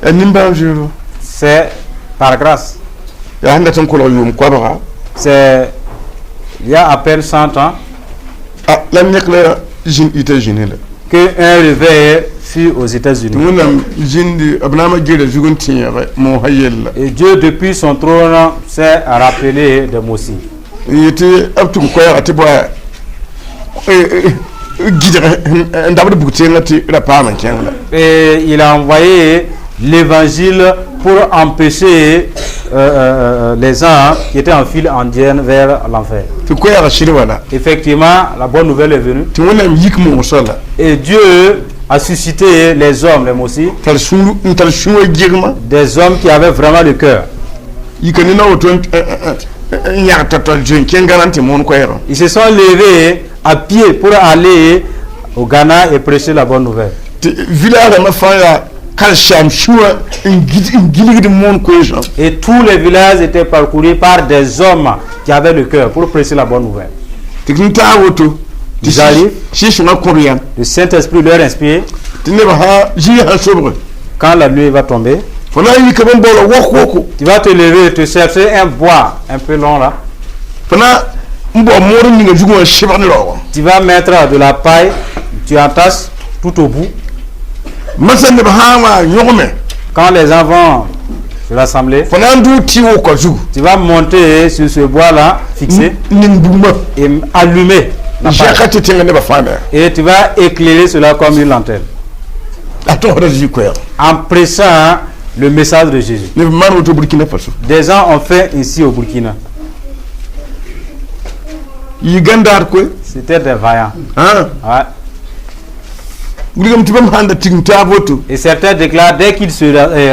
Yaa nimbãan-zoeero. C'est par grâce. Yaa sẽn dat n kolg yʋʋm koabga. C'est il y a à peine 100 ans A la nek la zĩn États-Unis la. qu'un réveil fut aux États-Unis. Wẽnnaam zĩndi b naam a gera zug n tẽege moosã yella. Et Dieu, depuis son trône, s'est rappelé de Mosi. N yetɩ b tʋm koɛɛga tɩ bɔa gɩdg n dabd bug tẽngã tɩ ra paam n kẽng la. Et il a envoyé l'évangile pour empêcher les gens qui étaient en file indienne vers l'enfer. Tɩ koɛɛga sɩd wala. Effectivement, la bonne nouvelle est venue. Tɩ Wẽnnaam yik moosã la. Et Dieu a suscité les hommes, les Mossi, tar sũur n tar sũurã gɩgmã. Des hommes qui avaient vraiment le cœur. Yika ne na woto n yãg tao-tao zoe n kẽng Gãna n tɩ moon koɛɛgã. Ils se sont levés à pied pour aller au Ghana et prêcher la bonne nouvelle. Tɩ village rãmbã fãa yaa karen-saam sũurã n gilgd moon koeesã. Et tous les villages étaient parcourus par des hommes qui avaient le cœur pour prêcher la bonne nouvelle. Tɩ n taa woto tɩ Ils arrivent. Sɩ-sõngã kõb yãmb. Le Saint-Esprit leur inspire. Tɩ neb sã zĩig sã sobge, Quand la nuit va tomber, fo na n yika bõn baoola wok woko. Tu vas te lever et te chercher un bois un peu long là. Fo na n bao moor n ninga zugã wã sɩbg ne raoogã. Tu vas mettre de la paille, tu entasses tout au bout. Masã neb sã n wa yõgme, Quand les gens vont se rassembler, fo na n dʋʋ tɩ wʋka zugu, tu vas monter sur ce bois là, fixé, n ning bugmã, et allumer la paille. zɛka tɩ tẽngã nebã fãa me. Et tu vas éclairer cela comme une lanterne. A tõsda zĩ koɛɛga. En prêchant le message de Jésus. Neb maan woto Burkina Faso. Des gens ont fait ici au Burkina. Yɩ gãndaar koe. C'était des vaillants. Ãn. Ouais. Wilgame tɩ bãmb sãn da tigim taab woto, Et certains déclarent dès qu'ils se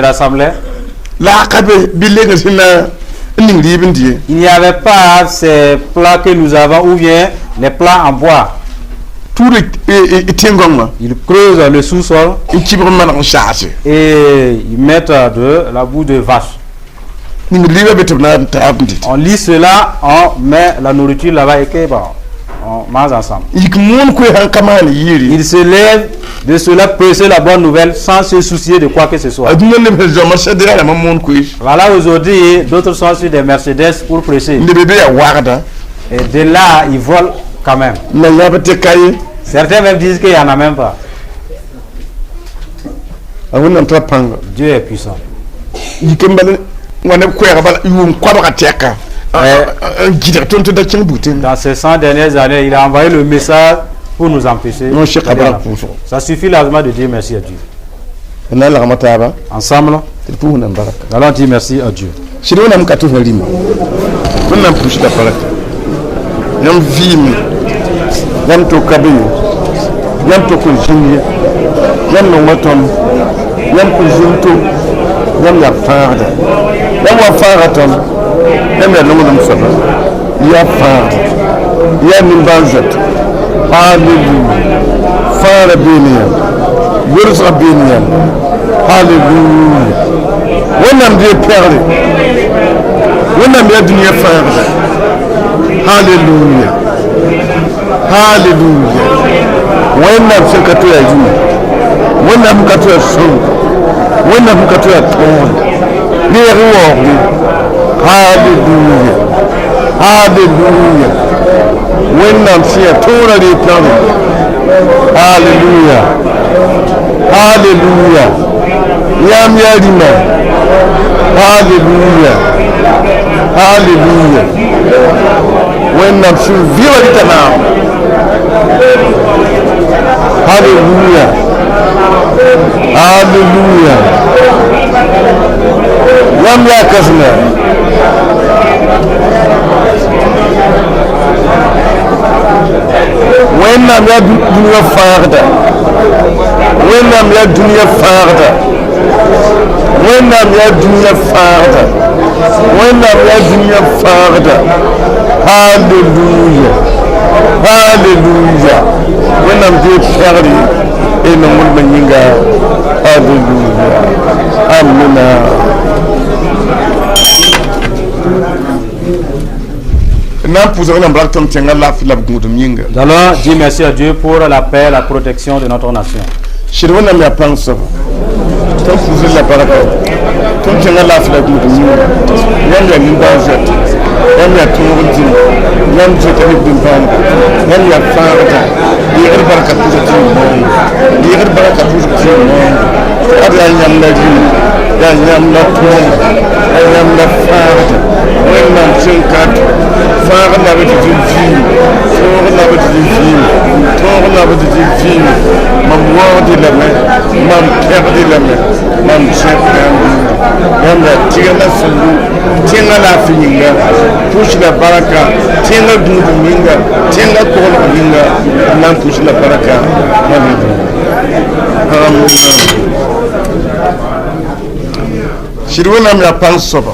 rassemblaient, la a ka be bɩ leng sẽn na n ning rɩɩb n dɩ ye. Il n'y avait pas ces plats que nous avons ou bien les plats en bois. Tuud tẽn-gãongã. Ils creusent le sous-sol n kibg n maneg n saase. Et ils mettent de la boue de vache. Ning rɩɩbã be tɩ b na n taab n dɩt. On lit cela, on met la nourriture là-bas et que bon, on mange ensemble. Yik moon koe sãn ka maan yɩɩre. Ils se lèvent de cela prêcher la bonne nouvelle sans se soucier de quoi que ce soit. A dũnã neb sẽn zao Mercedes rãmbã moon koees. Voilà, aujourd'hui, d'autres sont sur des Mercedes pour prêcher. Neb be yaa wagda. Et de là, ils volent quand même. Na yãb tɩ ka ye. Certains même disent qu'il n'y en a même pas. A Wẽnnaam tara pãnga. Dieu est puissant. Yik n bal n wa neb koɛɛga bala yʋʋm koabga tɛka n gɩdg tõnd tɩ da kẽng bug tẽngã. Dans ces 100 dernières années, il a envoyé le message pour nous empêcher. Non, Cheikh Abraham pʋʋsgo. Ça suffit largement de dire merci à Dieu. Na n lagma taaba Ensemble, tɩ d pʋʋs Wẽnnaam barka. Nous allons dire merci à Dieu. Sɩd Wẽnnaam ka tɩ fõ rĩma Wẽnnaam pʋsda barka yãmb vɩɩme. Yãmb tʋk ka be ye, yãmb tʋk n zĩnd ye, yãmb nonga tõnd, yãmb kʋ zĩnd to, yãmb yaa fãagda, yãmb wa fãaga tõnd, yãmb yaa nonglem soaba, yaa fãagda, yaa nimbãan-zoet. Halleluya! Fãagrã bee ne yãmb, yolsgã bee ne yãmb. Halleluya! Wẽnnaam dee pɛgre, Wẽnnaam yaa dũniyã fãagda. Halleluya, halleluya! Wẽnnaam sẽn ka to yaa yũu, Wẽnnaam sẽn ka to yaa sõng, Wẽnnaam sẽn ka to yaa tõogre, reeg n waoogre. Halleluya, halleluya! Wẽnnaam sẽn yaa tõorã reeg pɛgre. Halleluya, halleluya! Yãmb yaa rĩmã. Halleluya, halleluya! Wẽnnaam sẽn vɩba dɩta naam. Halleluya, halleluya! Yãmb yaa kãsenga. Wẽnnaam yaa dũniyã fãagda, Wẽnnaam yaa dũniyã fãagda, Wẽnnaam yaa dũniyã fãagda, Wẽnnaam yaa dũniyã fãagda. Halleluya, halleluya! Wẽnnaam dee pɛgre y nonglmã yĩnga. Halleluya, amina. N na n pʋʋsg Wẽnnaam rak tõnd tẽngã laafɩ la b gũudum yĩnga. Nous allons dire merci à Dieu pour la paix, la protection de notre nation. Sɩd Wẽnnaam yaa pãng soaba, tõnd pʋʋsd la barka tõnd tẽngã laafɩ la gũudum yĩnga. Yãmb yaa nimbãan-zoɛt, yãmb yaa tõog n dĩm, yãmb zoeta ne b dĩm-pãanda, yãmb yaa fãagda. Deegd barka pʋʋsg tɩ y maoongo, deegd barka pʋʋsg tɩ y maoongo. Tɩ ad yaa yãmb la rĩma, yaa yãmb la tõoga, yaa yãmb la fãagda. Wẽnnaam sẽn ka to fãag la b tɩ tɩ vɩɩm, tõog la b tɩ tɩ vɩɩm, tõog la b tɩ tɩ vɩɩm. Mam waoogd lame, mam pẽgd lame, mam zẽb yãmb yĩnga. Yãmb yaa tɩgr la sẽn lʋ tẽngã laafɩ yĩnga, pʋs la barka tẽngã gũudum yĩnga, tẽngã koglg yĩnga. D na n pʋs la barka. Halleluya, amina. Sɩd Wẽnnaam yaa pãng soaba.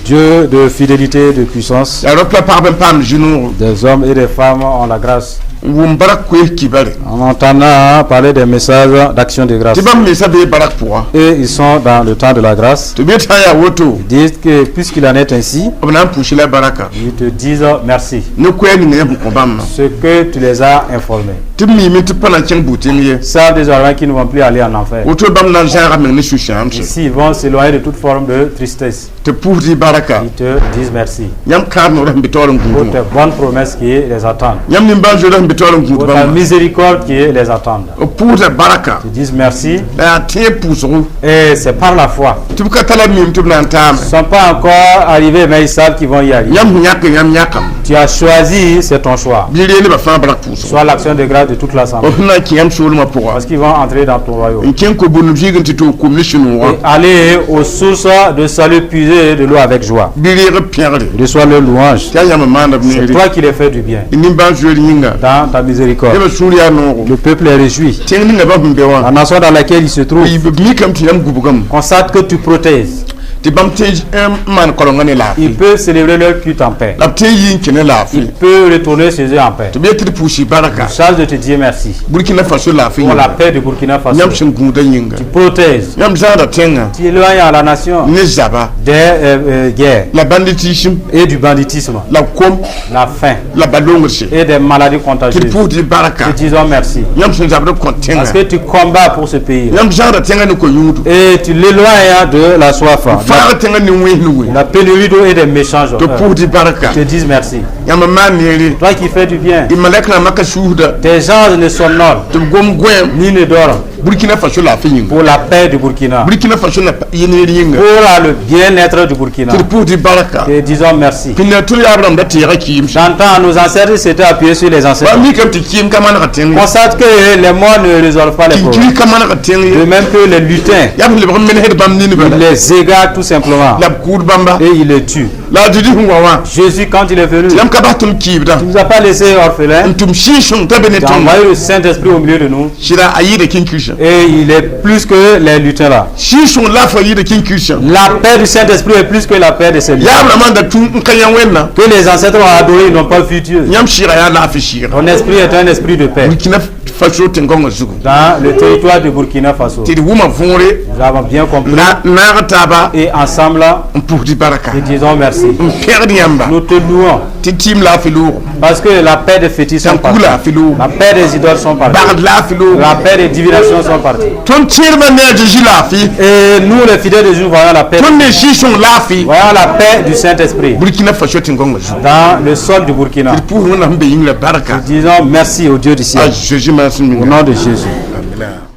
Dieu de fidélité, de puissance, Yaa rap la pagb n paam zĩ-noogo des hommes et des femmes ont la grâce. N wʋm barak koees kibare. En entendant parler des messages d'action de grâce. Tɩ bãmb mensã bee barak pʋga. Et ils sont dans le temps de la grâce. Tɩ b yet sã n yaa woto, Ils disent que puisqu'il en est ainsi, b na n pʋʋs la baraka ils te disent merci. Ne koɛɛg ninga yã sẽn kõ bãmbã. Ce que tu les as informés. Tɩ b miime tɩ b pa na n kẽng bʋ-tẽng ye. Savent désormais qu'ils ne vont plus aller en enfer. Woto bãmb na n zãaga meng ne sũ-sãamse. Ici, ils vont s'éloigner de toute forme de tristesse. Tɩ pʋʋsd y baraka. Ils te disent merci Yãmb kãab noorã sẽn be taoor n pour gũudẽ tes bonnes promesses qui les attendent. wã, yãmb nimbãan-zoeerã sẽn be taoor n gũud Pour ta bãmba. miséricorde qui les attendent. B pʋʋsda baraka. Ils te disent merci La yaa tẽeb pʋʋsgo. Et c'est par la foi. Tɩ b ka tara miime tɩ b na n taame. Ils ne sont pas encore arrivés, mais ils savent qu'ils vont y arriver. Yãmb sẽn yãk yãmb yãkame. Tu as choisi, c'est ton choix. Bɩ ree nebã fãa barak pʋʋsgo. Soit l'action de grâce de toute l'assemblée. B sẽn na n kẽ yãmb soolmã pʋga. Parce qu'ils vont entrer dans ton royaume. N kẽng ko-bũndb zĩig n tɩ toog kum ne sũ-noogã. Et aller aux sources de salut, puiser de l'eau avec joie. Bɩ reeg b pẽgre. Reçois le louange. Tɩ yaa yãmb n maanda b C'est neere. toi qui les fais du bien. D nimbãan-zoeer yĩnga. Dans ta miséricorde. Nebã sũur yaa noogo. Le peuple est réjoui. Tẽng ninga bãmb sẽn be wã. La nation dans laquelle il se trouve B mikame tɩ yãmb gubgame. Constate que tu protèges. Tɩ bãmb tõe n maan kaorengã ne laafɩ. Ils peuvent célébrer leur culte en paix. La b tõe n yi n kẽ ne laafɩ. Ils peuvent retourner chez eux en paix. Tɩ b yet tɩ d pʋʋs baraka. Charge de te dire merci Burkina Faso laafɩ pour la yĩnga. Paix de Burkina Faso. Yãmb sẽn gũudã yĩnga. Tu protèges. Yãmb zãada tẽngã. Tu éloignes à la nation Ne zaba. Des guerres La banditisme. Et du banditisme, La kom. La faim La balongse. Et des maladies Tɩ d contagieuses. pʋʋsd baraka. Te disons merci. Yãmb sẽn zabd b kõ tẽngã. Parce que tu combats pour ce pays. Yãmb zãada tẽngã ne ko-yũudo. Et tu l'éloignes, hein, de la soif, hein, Fãag tẽngã ne wẽsne. la pénurie d'eau et des méchants gens. Tɩ pʋʋsd baraka. Te disent merci. Yãmb n maan neere. Toi qui fais du bien, Y malɛk rãmbã ka suusda. Tes gens ne somnolent Tɩ b gom goẽem. Ni ne dorment Burkina Faso laafɩ yĩnga. Pour la paix du Burkina, Burkina Faso na yẽ neer yĩnga. Pour le bien-être du Burkina. Tɩ d pʋʋsd baraka. Te disons merci. Pĩnda tʋ yaab rãmb da teega kɩɩm. J'entends nos ancêtres s'étaient appuyés sur les ancêtres. Wa mikame tɩ kɩɩm ka maneg tẽng ye. Constate que les morts ne résolvent pas les problèmes. Kĩnkiri ka maneg tẽng De ye. même que les lutins, Yaa b lebg n menesd bãmb ninba. Ils les égarent tout simplement La b kʋʋd bãmba. Et ils les tuent. La a Zezi sẽn wa wã. Jésus, quand il est venu, Yãmb ka Ka bas tõnd kɩɩbdã. Tu nous as pas laissé orphelins. N tʋm Sɩɩg-sõng t'a be ne Tu as tõndo. Envoyé le Saint-Esprit au milieu de nous. Sɩda a yɩɩda kĩnkirsa. Et il est plus que les lutins là. Sɩɩg-sõng laafã yɩɩda kĩnkirsa. La paix du Saint-Esprit est plus que la paix de ces lutins. Yaab rãmbã da tũ n ka yã Wẽnna. Que les ancêtres ont adoré, ils n'ont pas vu Dieu. Yãmb sɩɩga yaa laafɩ sɩɩga. Ton esprit est un esprit de paix. Burkina Faso tẽn-gõngã zugu. Dans le territoire de Burkina Faso. Tɩ d wʋma võore. Nous avons bien compris. Na naag taaba. Et ensemble, N pʋgd baraka. Nous disons merci. N pẽgd yãmba. Nous te louons. Tɩ tɩɩm laafɩ loogem. Parce que la paix des fétiches sont Tãnku partis. Laafɩ loogem. La paix des idoles sont parties. Bagd laafɩ loogem. La paix des divinations sont parties. Tõnd tẽedbã ne a Zeezi laafɩ. Et nous, les fidèles de Jésus, voyons la paix. Tõnd ne Sɩɩg-sõng laafɩ. Voyons la paix du Saint-Esprit Burkina Faso tẽn-gõngã zugu. Dans le sol du Burkina. D pʋʋs Wẽnnaam sẽn be yĩngrã barka. Disons merci au Dieu du A ciel. Zeezi maasem. Au nom de Jésus. Amina.